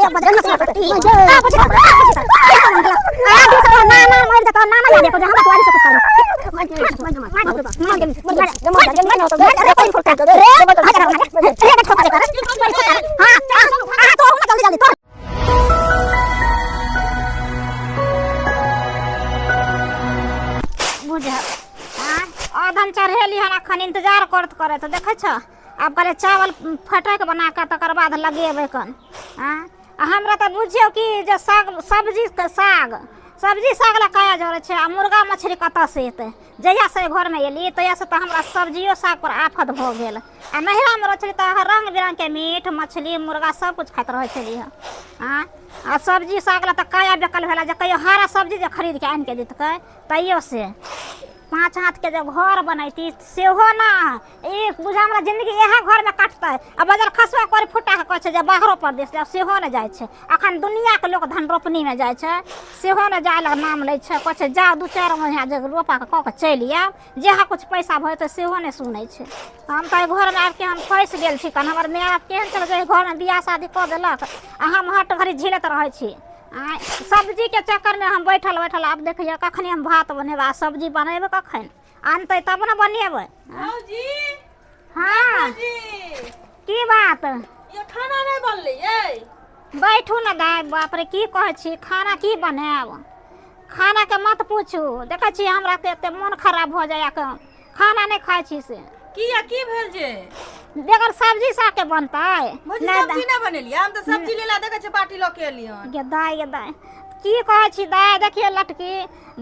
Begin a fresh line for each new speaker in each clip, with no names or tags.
रे बजरंग आ बुझ आ ना ना मर जतो ना ना देखो हमरा तो से कुछ कर हां हां तो हम जल्दी जल्दी तो बुझ आधन चढ़ेली हन अखन इंतजार करत करत देखै छ। आब कहले चावल फटक बना कऽ तकर बाद लगेबै कन। आ हमरा तऽ बुझियौ कि जे साग सब्जी के साग सब्जी साग लए काया जरै छै आ मुर्गा मछली कतऽसँ एतै। जहियासँ एहि घरमे एली तहियासँ तऽ हमरा सब्जियो साग पर आफत भऽ गेल। आ नैहरामे रहै छली तऽ रङ्ग बिरङ्गके मीट मछली मुर्गा सब कुछ खाइत रहै छली हँ। आ सब्जी साग लए तऽ काया बेकल भेला जे कहियो हरा सब्जी जे खरीदके आनिके देतकै तैयो से 5 हाथ के जे घर बनैती सेहो ना ई बुझा हमरा जिंदगी इएह घर में कटतै। आ बजर खसुआ करी फुटा के कहै छै जे बाहरो परदेश जाउ सेहो नहि जाइ छै। अखन दुनिया के लोक धान रोपनी में जाइ छै सेहो नहि जाय लए नाम लै छै। कहै छै जाउ 2-4 महीना जे रोपा के कऽ के चलि आयब जेहा कुछ पैसा भऽ जेतै सेहो नहि सुनै छै। हम तऽ एहि घरमे आबिके हम फँसि गेल छी कन हमर माय बाप केहन छलै जे एहि घरमे बियाह शादी कऽ देलक आ हम हट घड़ी झेलैत रहै छी। सब्जी के चक्कर में हम बैठल बैठल आब देखिए कखनी हम भात बनेबै आ सब्जी बनेबै कखन आनतै तब ने बनेबै।
भौजी
हाँ की बात
ये खाना नहीं बनलै ये?
बैठू ने दाय बाप रे की कहै छी खाना की बनायब। खाना के मत पूछू देखै छी हमरा के एते मोन खराब भऽ जाइए खाना नहीं खाइ छी से।
किया की भेल जे?
बेगर सब्जी साग के बनतै।
भौजी सब्जी नहीं बनेलियै हम तऽ सब्जी लेला देखै छी बाटी लऽ के एलियन।
गे दाय गे दाय की कहै छी दाय देखियौ लटकी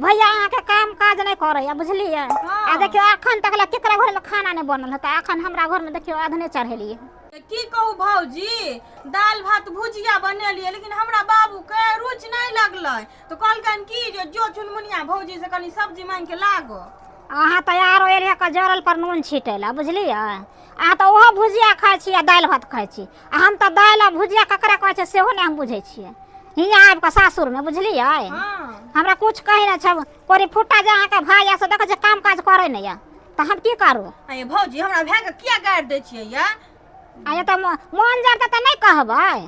भैया अहाँके काम काज नहि करैया बुझलियै। आ देखियौ अखन तक लए केकरा घरमे खाना नहि बनल हेतै अखन हमरा घरमे देखियौ अधने चढ़ेलियै।
की कहू भौजी दालि भात भुजिया बनेलियै लेकिन हमरा बाबू के रुचि नहीं लगलै तो कहलकनि कि जे जो चुनमुनिया भौजी से कनी सब्जी मांगि के लागो।
अहाँ तऽ आरो एलियै के जरल पर नून छिटै लए बुझलियै। अहाँ तऽ ओहो भुजिया खाइ छी आ दालि भात खाइ छी आ हम तऽ दालि आ भुजिया ककरा कहै छै सेहो नहि हम बुझै छियै हियाँ आबि कऽ सासुरमे बुझलियै। हमरा कुछ कहै नहि छै कोरी फुट्टा जे अहाँके भाय यऽ से देखै छियै काम काज करै नहि यऽ तऽ हम की करू।
अरे भौजी हमरा भाय के किया गारि दै छियै या?
आ तऽ मोन जरतै तऽ नहि कहबै।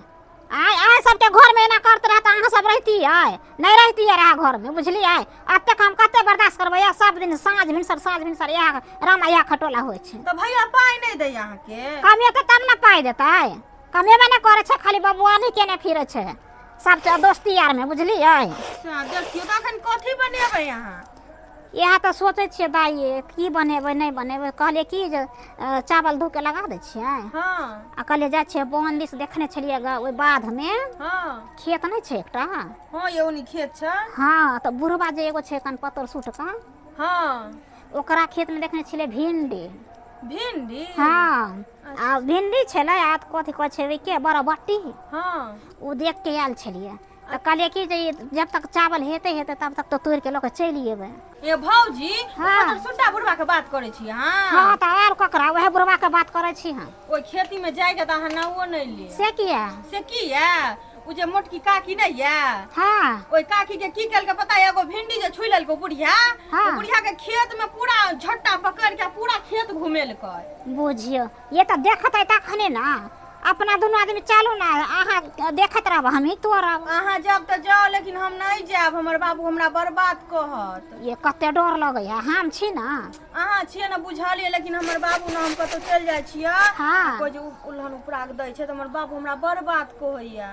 आइ आइ सबके घरमे एना करत रहत अहाँ सब रहितियै नहि रहितियै रहा घरमे बुझलियै। एतेक हम कते बर्दाश्त करबै सब दिन साँझ भिनसर इएह रामा इएह खटोला होइ छै।
तऽ भैया पाइ नहि दैया अहाँके?
कमेतै तब ने पाइ देतै कमेबे नहि करै छै खाली बबुआनी केने फिरै छै सब दोस्ती यारमे बुझलियै।
अच्छा देखियौ तऽ अखन कथी बनेबै अहाँ?
इएह तऽ सोचै छियै दाइ की बनेबै नहि बनेबै। कहलियै कि जे चावल धो के लगा दै छियै। आ कहलियै जाइ छियै बन दिस देखने छलियै ग ओहि बाधमे खेत नहि छै एकटा।
हाँ ये ओनी खेत छै।
हाँ तऽ बुढ़बा जे एगो छै कन पतर सुटका
हाँ
ओकरा खेतमे देखने छलियै भिंडी।
भिंडी?
हाँ आ भिंडी छलै आ कथी कहै छै के बरबट्टी।
हाँ
ओ देख के आयल छलियै तऽ कहलियै कि जे जब तक चावल हेतै हेतै तब तक तऽ तोड़ि के लऽ के चलि एबै।
ए भौजी हाँ सुट्टा बुढ़बा के बात करै छी अहाँ?
हाँ तऽ आर ककरा वएह बुढ़बा के बात करै छी हम।
ओहि खेती में जाइके तऽ अहाँ नाओ नहि ले।
से किया?
से किया उ जे मोटकी काकी नहीं या
हाँ
ओहि काकी के की केलकै पता है? एगो भिंडी जे छुइ लेलकै बुढ़िया
हाँ।
बुढ़िया के खेत में पूरा झट्टा पकड़ के पूरा खेत घुमेलकै।
बुझियौ ये तऽ देखतै तखने ना अपना दुनू आदमी चलू ना अहाँ देखैत रहब हमही तोड़ब।
अहाँ जब तऽ जाउ लेकिन हम नहीं जायब हमर बाबू हमरा बर्बाद कहत।
ये कते डर लगैया हम छी ना।
अहाँ छियै ने बुझलियै लेकिन हमर बाबू ने हम कतौ चलि जाइ छियै
हाँ।
कोइ जे उलहन उपराग दै छै तऽ हमर बाबू हमरा बर्बाद कहैया।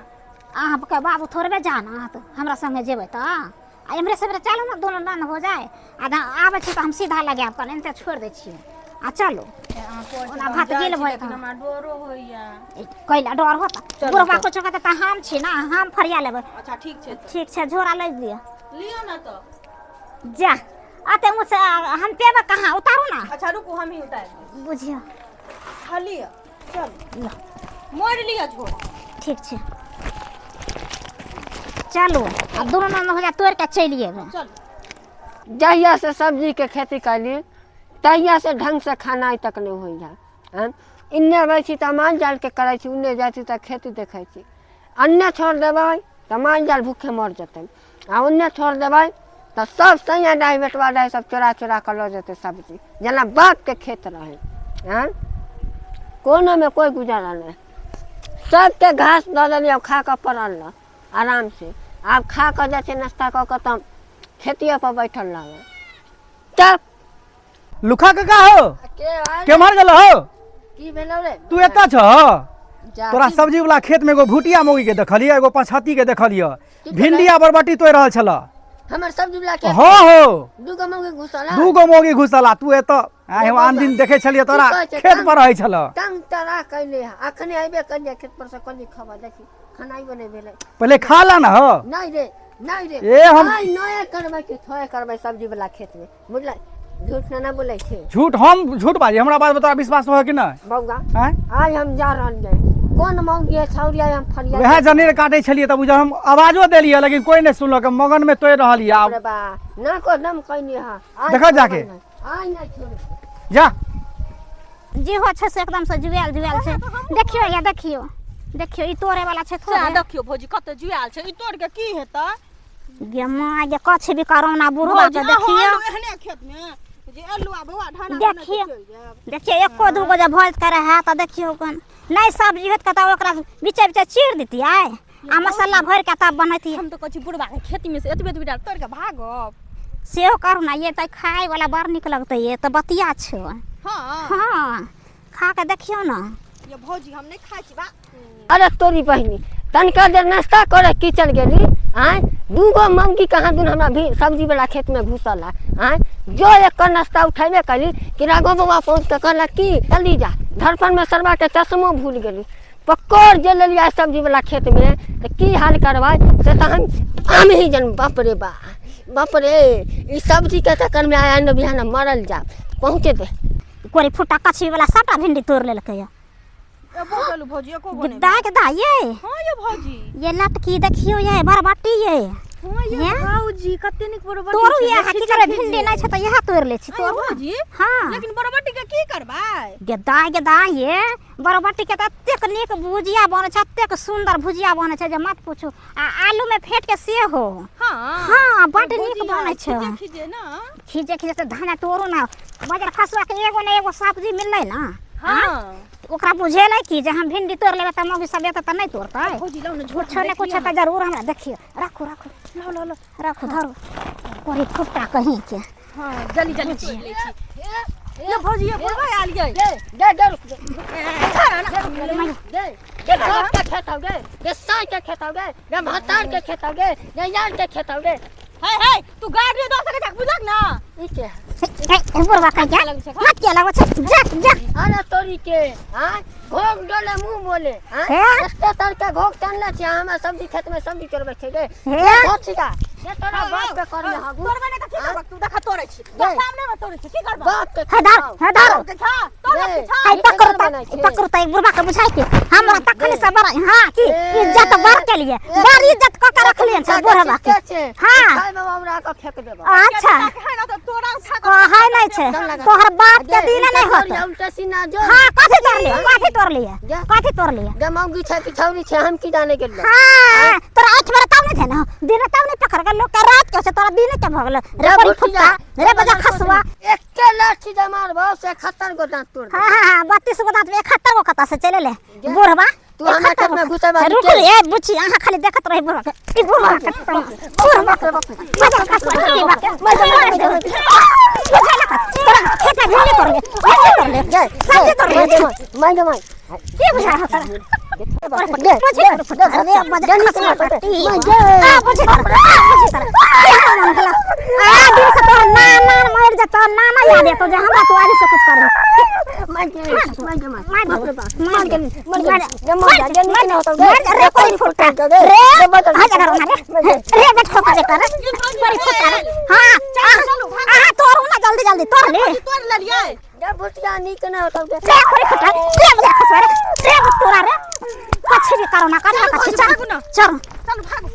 अहाँके बाबू थोड़बे जानत हमरा संगे जेबै तऽ आ एम्हरे से चलू ने दुनू नन हो जाए आ आबै छी तऽ हम सीधा लगायब कन एनते छोड़ि दै छियै आ चलू। ओना भात गेल भऽ जेतै।
हमरा डरो होइया।
कैला डर होत? बुढ़बा कुछो कहतै तऽ हम छी ना हम फरिया लेबै।
अच्छा ठीक छै।
ठीक छै झोरा लै दिअ।
लिअ ना तऽ।
जा अते ऊँच हम पेबै कहाँ उतारू ना।
अच्छा रुकू हम ही उतारि।
बुझियौ।
हाँ लिअ चलू मोड़ि लिअ झोरा।
ठीक छै चलू आ दुनू नन हो जाए तोड़ि के चलि एबै।
चलू।
जहिया से सब्जी के खेती कैली तहिया से ढंग से खाना तक नहीं होइया। इन्ने अबै छी तऽ माल जाल के करै छी उन्ने जाइ छी तऽ खेती देखै छी। अन्ने छोड़ देबै तऽ माल जाल भूखे मर जेतै आ ओन्ने छोड़ देबै तऽ सब सैया डाही बेटवा डाही सब चोरा चोरा कऽ लऽ जेतै सब्जी जेना बापके खेत रहै। कोनो में कोई गुजारा नहीं। सबके घास दऽ देलियै, खा कऽ पड़ल रह आराम से। आब खा कऽ जाइ छै नाश्ता कऽ कऽ तब खेतिए पर बैठल रहबै। तब
लुखा काका हो, केम्हर गेल हो?
की भेलौ रे?
तू एतऽ छह? तोरा सब्जी वाला खेत में एगो भुटिया मौगी के देखलियै, एगो पछाती के देखलियै, भिंडिया बरबटी तोड़ि रहल छल।
हमर सब्जी वाला खेत?
हाँ हो।
दूगो मौगी घुसल?
दूगो मौगी घुसल। तू एतऽ आइ हम आन दिन देखै छलियै तोरा खेत पर रहै छल।
तंग तरा कैले है, अखने अयबे करियै खेत पर से, कहली खबर देखी खानाइ बने भेलै।
पहिले खा ला ना हो।
नहीं रे, नहीं रे।
ए हम
आइ नया करबै कि थोड़े करबै सब्जी वाला खेत में, बुझलै? झूठ ना बोलै छै।
झूठ हम झूठ बाजी? हमरा बात बता, विश्वास हो कि नहि?
बौआ, आइ हम जा रहल जाय, कोन मौगी है छौरी, आइ हम फरिया
वएह जनेर काटै छलियै तब बुझा हम आवाजो देलियै लेकिन कोई नहि सुनलक, मगन में तोड़ि रहल यऽ। आब
बा ना को दम कैनी हा।
देखऽ जाके।
आइ नहि छोड़
जा।
जे हो छै से एकदम से जुआल जुआल छै। देखियो या देखियो, देखियो ई तोड़े वाला छै थोड़े।
देखियो भौजी कते जुआल छै, ई तोड़ के की हेतै?
गे माँ गे, कछि भी करोना बुढ़वा के। देखियो
एहने खेत में जे आलू आ बौआ ढाना।
देखियो, देखियो एको दूगो जे भोज करे है तऽ देखियो कन नहीं सब्जी होत कतऽ, ओकरा बीचे बीचे चीर दितियै आ मसाला भरि के तब बनैतियै।
हम तऽ कहै छी बुढ़वा के खेती में से एतबे एतबे तोड़ के भागब।
सेहो करू ना, ये तऽ खाय वाला बड़ नीक लगतै। ये तऽ बतिया छौ।
हाँ
हाँ, खा के देखियौ ना।
ये भौजी हम नहीं खाइ छी बा।
अरे तोरी बहिनी, तनिका देर नाश्ता करे की चल गेली। आँय, दूगो मौगी कहाँ दुन हमरा भी सब्जी वाला खेत में घुसल है। आँय, जो एक नाश्ता उठेबे कली कि राघव बौआ पहुँच के कहलक कि जल्दी जा। धड़फन में सरवा के चश्मो भूल गेली, पकड़ जे लेलियै सब्जी वाला खेत में तऽ की हाल करबै से तऽ हम ही जन। बाप रे बा, बाप रे, ई सब्जी के चक्कर में आया न बिहान मरल जा पहुँचे दे।
कोरी फुटा कछी वाला सबटा भिंडी तोड़ लेलकै।
भौजी एको गो नहि।
दाय के दाय ये।
हाँ ये भौजी।
ये लटकी देखियो, ये बरबटी ये।
हाँ ये भौजी कते नीक बरबटी।
तोड़ू ये, की करबै? भिंडी नहि छै तऽ इएह तोड़ि लै छी। तोड़ू
भौजी।
हाँ,
लेकिन बरबटी के की करबै?
गे दाय गे दाय, ये बरबटी के तऽ एतेक नीक भुजिया बनै छै, एतेक सुन्दर भुजिया बनै छै जे मत पूछू, आ आलू में फेंट के सेहो।
हाँ
हाँ, बड नीक बनै छै।
खीजे ना
खीजे खीजे तऽ धाना तोड़ू ना। बजर खसुआ के एगो ने एगो सब्जी मिललै ना।
हाँ,
ओकरा बुझेलै कि जे हम भिंडी तोड़ लेबै तऽ मौगी सब एतऽ तऽ नहि तोड़तै।
भौजी लाउ ने झोर।
कुछो ने कुछो तऽ जरूर हमरा। देखियो, राखू राखू,
लाउ लाउ लाउ,
राखू, धरू कोरी फुट्टा कहीं के।
हाँ, जल्दी जल्दी तोड़ लै छी। ये भौजी, ये बुढ़वा आयल ये।
दे दे दे, रुक दे दे दे। बाप के खेत हो गए, दे साई के खेत हो गए, दे भतार के खेत हो गए, दे यार के खेत हो गए।
हे हे, तू गाड़ी दऽ सकै छ, बुझलक ना?
ई के है?
बुढ़वा कहीं के मत के लगो छै, जा जा।
अरे तोरी के, हाँ घोग डोले मुंह बोले। हाँ, एते तर के घोग चलने छै, हमरा सब्जी खेत में सब्जी चोरबै छै गे।
हे
छिका ये तोरा बाप के करने हागू।
तोड़बै नै तऽ की करबक तू? देखा तोड़ै छी, तोर सामने में तोड़ै छी, की करबक?
बाप के
हे धर, हे धर।
के खा तोड़ के खा।
आई पकड़ू त, पकड़ू त बुढ़वा के बुझाई के हमरा तखन से बड़। हां, की इज्जत बड़ के लिए बड़ इज्जत क के रखलियन छै बुढ़वा के। हां,
खाय बाबा, हमरा के फेंक देबो।
अच्छा
है ना तऽ तोरा उठा के
कहै नहि छै, तोहर बाप के दिन नहि होत।
उल्टा सीना जो।
हां, कथी तोड़ लिए? कथी तोड़ लिए? कथी तोड़ लिए?
गे मौगी छै कि छौरी छै हम की जाने गेलियै।
हां, तोरा आँख में तब नहीं थे ना, दिन तब नहीं पकड़ के लोग के रात के छै, तोरा दिन के भऽ गेल रे बड़ी फुट्टा रे बजा खसुआ।
एके लाठी जे मारबो से 71 गो दांत तोड़।
हां हां हां, 32 गो दांत में 71 गो कतऽ से चले ले बुढ़वा?
तू हमरा खेत में घुसे बारी।
रुक ए बुच्ची, अहाँ खाली देखत रही बुढ़वा के, ई बुढ़वा के, बुढ़वा के बजा खसुआ की बात बुझा लगा तोरा खेत में भिंडी तोड़ ले, भिंडी तोड़ ले, सब्जी तोड़ ले।
मार दे मार।
की बुझा तोरा? बुझी अरे बजा खसुआ आ बुझी तोरा, आ बुझी तोरा आ दिन से तोहर नाना मर जतो, नाना याद एतो जे हमरा तू आज से कुछ कर।
मार दे मार दे मार,
मार
बाप रे बाप,
मार
मार गेली, मर गेली गे, मर जा गे, नीक ना होतो गे।
रे कोई फुट्टा रे, आ जा रे रे, बैठ खोका जे कर बड़ी फुट्टा रे। हां,
चलू
अहाँ तोड़ू ना जल्दी जल्दी तोड़ ले।
तोड़ लेलियै।
गे भुटिया नीक ना होतो गे।
रे कोई फुट्टा रे बजा खसवा रे, रे तोरा रे कछि भी करो ना, करो कछि। चल चल
चलू भागू।